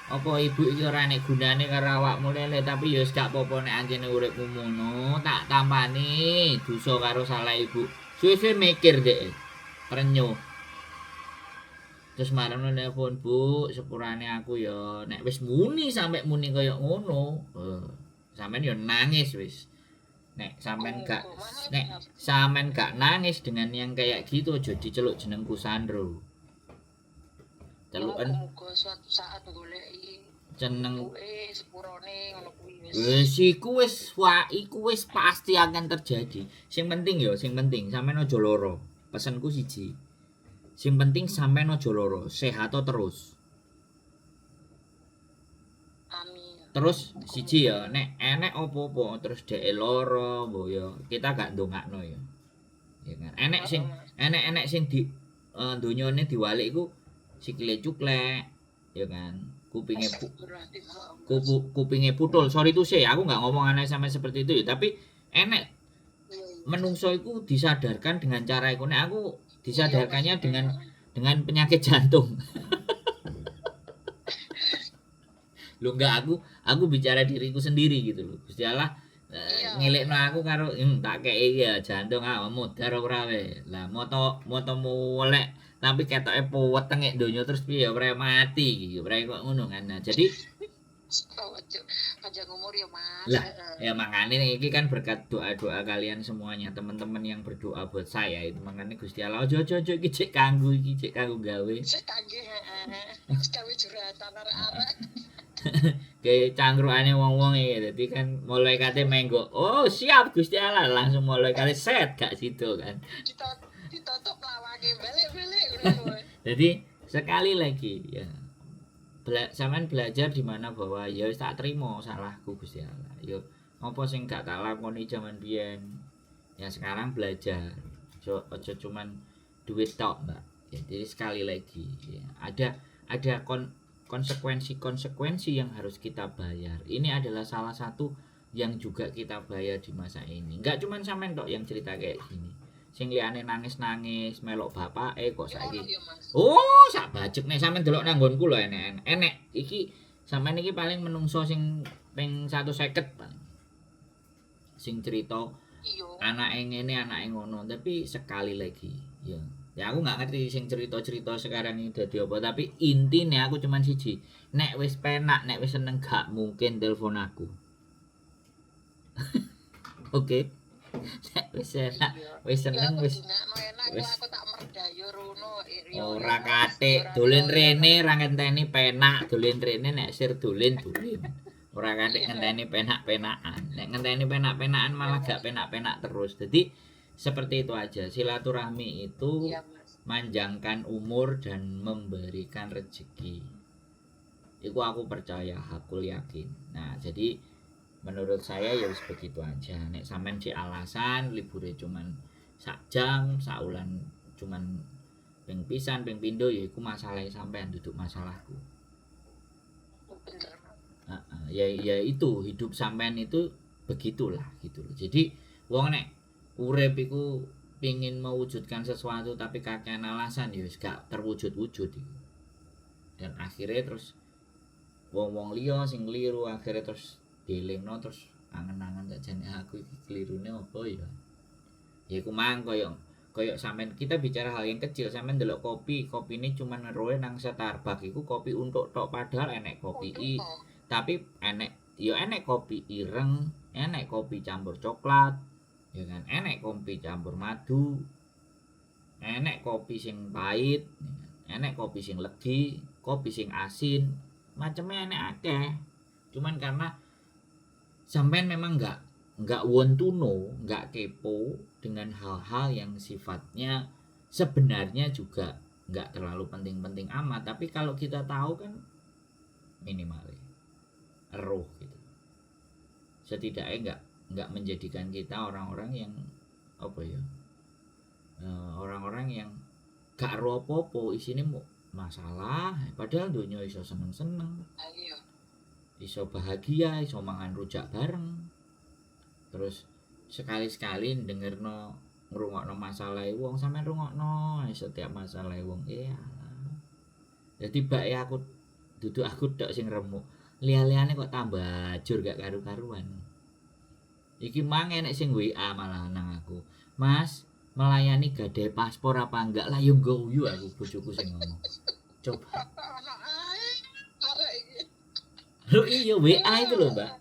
Apa ibu iki ora enek gunane karo awakmu, Lele? Tapi ya wis gak apa-apa nek ancene uripmu ngono, tak tampani dosa karo salah ibu. Suwe-suwe mikir dhek. Trenyuh. Terus marane nelpon, "Bu, sepurane aku ya nek wis muni sampe muni kaya ngono." Sampeyan ya nangis wis. Nek sampean gak nek sampean gak nangis dengan yang kayak gitu aja diceluk jenengku Sandro. Celuken Muga suatu saat goleki jeneng ibuke sepurone ngono kuwi wis. Wis iku wis wah iku wis pasti akan terjadi. Sing penting ya, sing penting sampean aja lara. Pesenku siji. Sing penting sampean aja lara, sehat terus. Amin. Terus siji ya, nek enek apa-apa terus dhek lara, mbok ya kita gak ndongakno ya. Ya kan. Enek sing enek-enek sing di donyane diwalik iku sikile cuklek, ya kan. Kupinge kupinge putul. Sorry to say, aku nggak ngomong aneh sampai seperti itu ya, tapi enek menungso iku disadarkan dengan cara iku. Nek aku disadarkannya dengan penyakit jantung. Lho enggak, aku bicara diriku sendiri gitu loh. Gusti Allah ngelekno aku karo tak kei ya jantung awakmu modar ora we. Lah motomu welek tapi ketoke wetenge donya terus piye ora mati iki, ora kok ngono kan. Nah, jadi panjang umur ya Mas. Lah, ya makanya iki kan berkat doa-doa kalian semuanya, teman-teman yang berdoa buat saya itu makanya Gusti Allah ojo-ojo iki cek kanggo iki cek kanggo gawe. Cek kangge heeh. Gawe juratan arek-arek. Kayak cangkrukane wong-wong iki dadi kan malaikate menggok. Oh, siap Gusti Allah, langsung malaikate set gak situ kan. Ditutup lawange balik-balik ngono. Jadi sekali lagi ya sampean belajar di mana bahwa ya wis tak terima salahku Gusti Allah. Ya apa sing gak tak lakoni jaman biyen. Ya sekarang belajar. Aja cuman duit tok, Mbak. Ya, jadi sekali lagi ya, ada konsekuensi-konsekuensi yang harus kita bayar. Ini adalah salah satu yang juga kita bayar di masa ini. Enggak cuman sampean tok yang cerita kayak gini. Sing liyane nangis-nangis melok bapake kok saiki. Oh, sak bajek nek sampean delok nang nggonku lho enek. Enek iki sampean iki paling menungso sing ping 150 paling. Sing cerita anake ngene, anake ngono, tapi sekali lagi ya. Ya aku nggak ngerti sing cerita-cerita sekarang ini dadi apa, tapi intine aku cuman siji. Nek wis penak, nek wis seneng gak mungkin telepon aku. Oke. Nek wis enak, wis seneng wis wis aku tak merdayo rono. Ora katik, dolen rene ra ngenteni penak, dolen rene nek sir dolen dolen. Ora katik ngenteni penak-penakan. Nek ngenteni penak-penakan malah gak penak-penak terus. Jadi seperti itu aja. Silaturahmi itu ya, manjangkan umur dan memberikan rezeki. Iku aku percaya, aku yakin. Nah, jadi menurut saya ya wis begitu aja. Nek sampean si alasan libure cuman sak jam, sak wulan cuman ping pisan, ping pindho ya iku masalah sampean duduk masalahku. Bener. Ya ya itu hidup sampean itu begitulah gitu loh. Jadi wong nek urip iku pingin mewujudkan sesuatu tapi kakean alasan ya wis gak terwujud-wujud iku. Dan akhirnya terus wong-wong liya sing keliru akhirnya terus dielingno terus angen-angen jane aku iki kelirune apa ya. Ya iku mang koyo koyo sampean kita bicara hal yang kecil, sampean ndelok kopi, kopine cuman ngeroe nang Starbucks iku kopi untuk tok padahal enek kopi i, tapi enek ya enek kopi ireng, enek kopi campur coklat, ya kan, enek kopi campur madu, enek kopi sing pahit, enek kopi sing legi, Kopi sing asin, macemnya enek akeh. Cuman karena sampean memang nggak want to know, nggak kepo dengan hal-hal yang sifatnya sebenarnya juga nggak terlalu penting-penting amat, tapi kalau kita tahu kan minimal eruh gitu. Setidaknya nggak menjadikan kita orang-orang yang apa ya, orang-orang yang gak ero apa-apa, isine mau masalah, padahal dunia iso seneng-seneng, Ayo. iso bahagia, iso mangan rujak bareng. Terus sekali-sekali dengerno, ngrungokno masalah wong, sampean rungokno setiap masalah wong. Iya. Jadi bake aku duduk aku tok sing remuk. Liya-liyane kok tambah ajur gak karu-karuan. Iki mang enek sing WA malah nang aku. Mas, melayani gade paspor apa enggak? Lah yo guyu aku, bojoku sing ngomong. Coba. Ono ae. Arek iki. Lho iya, WA itu loh, Mbak.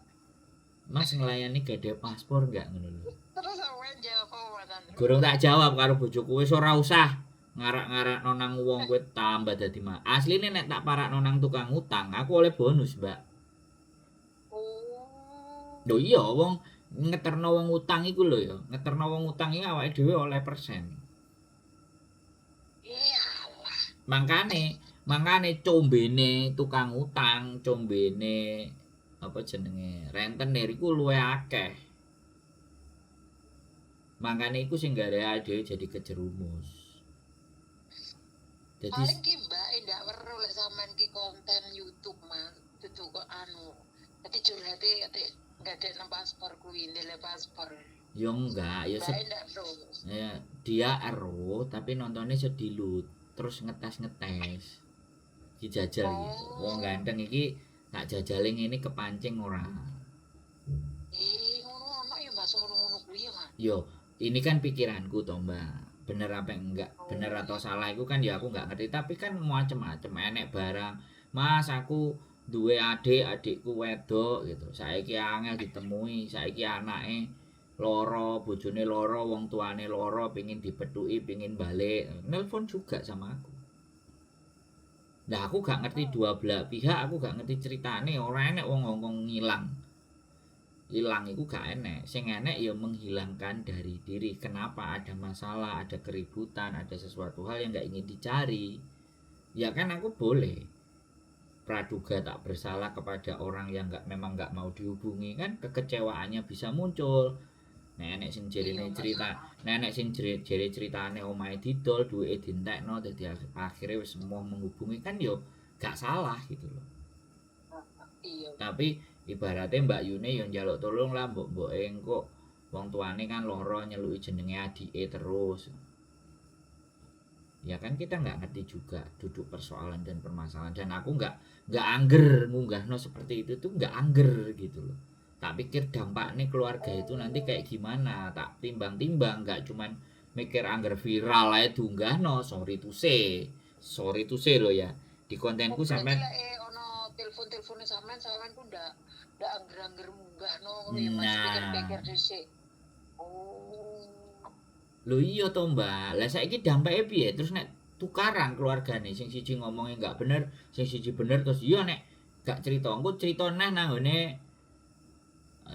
Mas, ngelayani gade paspor enggak, ngono lho. Terus sampean jawab apa, Mas Andro? Gorong tak jawab karo bojoku, wis ora usah ngarak-ngarakno nang wong, kowe tambah dadi mah. Asline nek tak parakno nang tukang utang, aku oleh bonus, Mbak. Oh. Lho iya, wong ngeterno wong utang iku lho ya. Ngeterno wong utang iki awake dhewe oleh persen. Iyalah. Mangkane, mangkane combene tukang utang, combene apa jenenge, rentenir iku luwih akeh. Mangkane iku sing gawe awake dhewe jadi kejerumus. Jadi Paling ki Mbak ndak weruh lek sampean ki konten YouTube, Mas. Dudu kok anu. Dadi curhate ate gak nang paspor kuwi, ndele paspor. Yo enggak, ya Mbak ndak weruh. Ya, dia ero tapi nontonnya sedilut, terus ngetes-ngetes. Iki jajal iki. Wong Oh. ganteng iki tak jajale ngene kepancing ora. Eh, ngono ono ya Mas, ngono-ngono kuwi ya, Mas. Yo, ini kan pikiranku toh, Mbak. Bener apa enggak, bener Oh. atau salah itu kan ya aku enggak ngerti, tapi kan macem-macem enek barang. Mas, aku duwe adik, adikku wedok gitu. Saiki angel ditemui, saiki anake loro, bojone loro, wong tuane loro, pingin dipethuki, pingin balik. Nelpon juga sama aku. Nah, aku gak ngerti dua belah pihak, aku gak ngerti ceritane, ora enek wong ngomong ngilang. Hilang iku gak enek. Sing enek ya menghilangkan dari diri. Kenapa ada masalah, ada keributan, ada sesuatu hal yang gak ingin dicari. Ya kan aku boleh praduga tak bersalah kepada orang yang nggak memang nggak mau dihubungi, kan kekecewaannya bisa muncul. Nek enek sing jerene Iya, Mas. cerita, nek enek sing jere, jere ceritane omahe didol, duweke dientekno, dadi akhirnya wis semua menghubungi kan yo gak salah gitu loh. Iya. Tapi ibaratnya Mbak Yune yo njaluk tolong lah mbok-mboke engko wong tuane kan loro nyeluki jenenge adike terus. Ya kan kita nggak ngerti juga duduk persoalan dan permasalahan, dan aku nggak angger ngunggahno seperti itu tuh, nggak angger gitu loh. Tak pikir dampaknya keluarga itu nanti kayak gimana, tak timbang-timbang, nggak cuman mikir angger viral aja diunggahno. Sorry to say, sorry to say loh ya, di kontenku Oh, berarti sampean lek ono telepon-telepone sampean, sampean ku ndak angger-angger munggahno ngono ya, Mas, Nah. pikir-pikir dhisik. Oh. Lho iya to, Mbak. Lah saiki dampake piye? Terus nek tukaran keluargane, sing siji ngomongnya nggak bener, sing siji bener, terus iya nek gak cerita, engko cerita neh nang nggone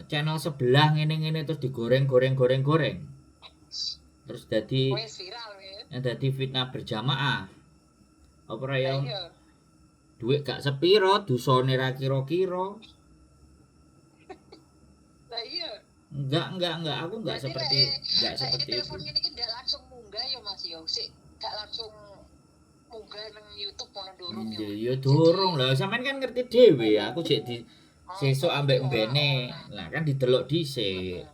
channel sebelah ngene-ngene, terus digoreng-goreng goreng-goreng. Terus dadi Wis viral wis. Dadi fitnah berjamaah. Apa ora ya? Lah iya. Duit gak sepiro, dosane ra kira-kira. Lah iya. Enggak, aku enggak Berarti seperti lek enggak lek seperti itu. telepon ngene iki ndak langsung munggah ya, Mas, ya. Sik gak langsung munggah nang YouTube ngono durung ya, Ya Mas. ya durung lah, sampean kan ngerti dhewe aku jek di Oh, sesuk ambek ora mbene. ora. Lah kan didelok dhisik. Heeh.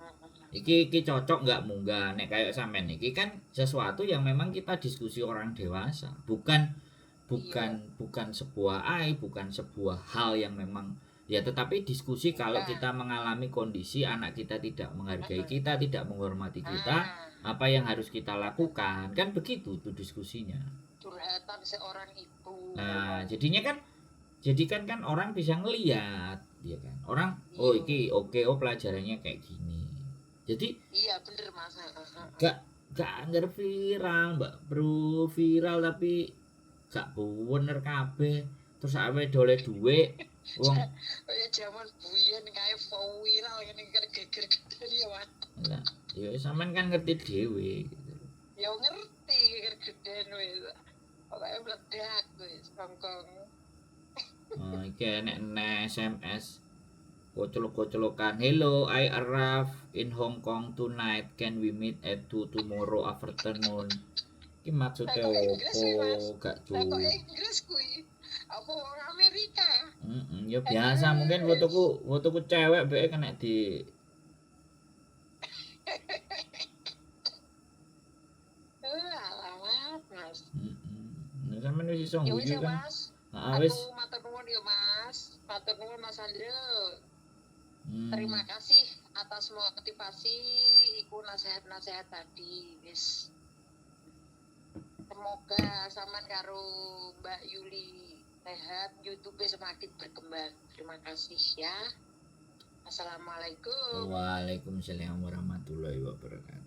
Heeh. Iki iki cocok nggak munggah, nek kayak sampean iki kan sesuatu yang memang kita diskusi orang dewasa, bukan bukan bukan sebuah aib, bukan sebuah hal yang memang ya, tetapi diskusi kalau Nah. kita mengalami kondisi anak kita tidak menghargai Heeh. kita, tidak menghormati kita, Ah, apa yang harus kita lakukan, kan begitu tuh diskusinya. Curhatan seorang ibu. Nah, jadinya kan jadi kan kan orang bisa ngeliat, ya kan. Orang oh Iya. iki oke, oh pelajarannya kayak gini. Jadi Iya bener, Mas. Heeh, heeh. gak anggar viral, Mbak Bro, viral tapi Gak bener kabeh. Terus awake dole dhuwit wong Kaya jaman buyen kae viral ngene kan geger gede ya, Mas. Lah, ya sampean kan ngerti dhewe gitu. Ya ngerti geger geden wis. Pokoke meledak wis Hongkong. Oh, iki enek neh SMS. Koclok-koclokan. Hello, I arrive in Hong Kong tonight. Can we meet at 2 tomorrow afternoon? Iki maksudnya Lah, kok Inggris opo? kuwi, Mas? Gak Lah kok cuy. Inggris kuwi? Apa wong Amerika? Ya biasa mungkin fotoku fotoku cewek bae kena di Eh, alamat, Mas. Heeh. Sampeyan wis iso Ya wis ngguyu ya, kan. Mas. Heeh, wis. Aku matur nuwun ya, Mas. Matur nuwun Mas Andrew. Terima kasih atas motivasi iku nasihat-nasihat tadi. Wis. Semoga sampean karo Mbak Yuli sehat, YouTube semakin berkembang. Terima kasih ya. Assalamualaikum. Waalaikumsalam warahmatullahi wabarakatuh.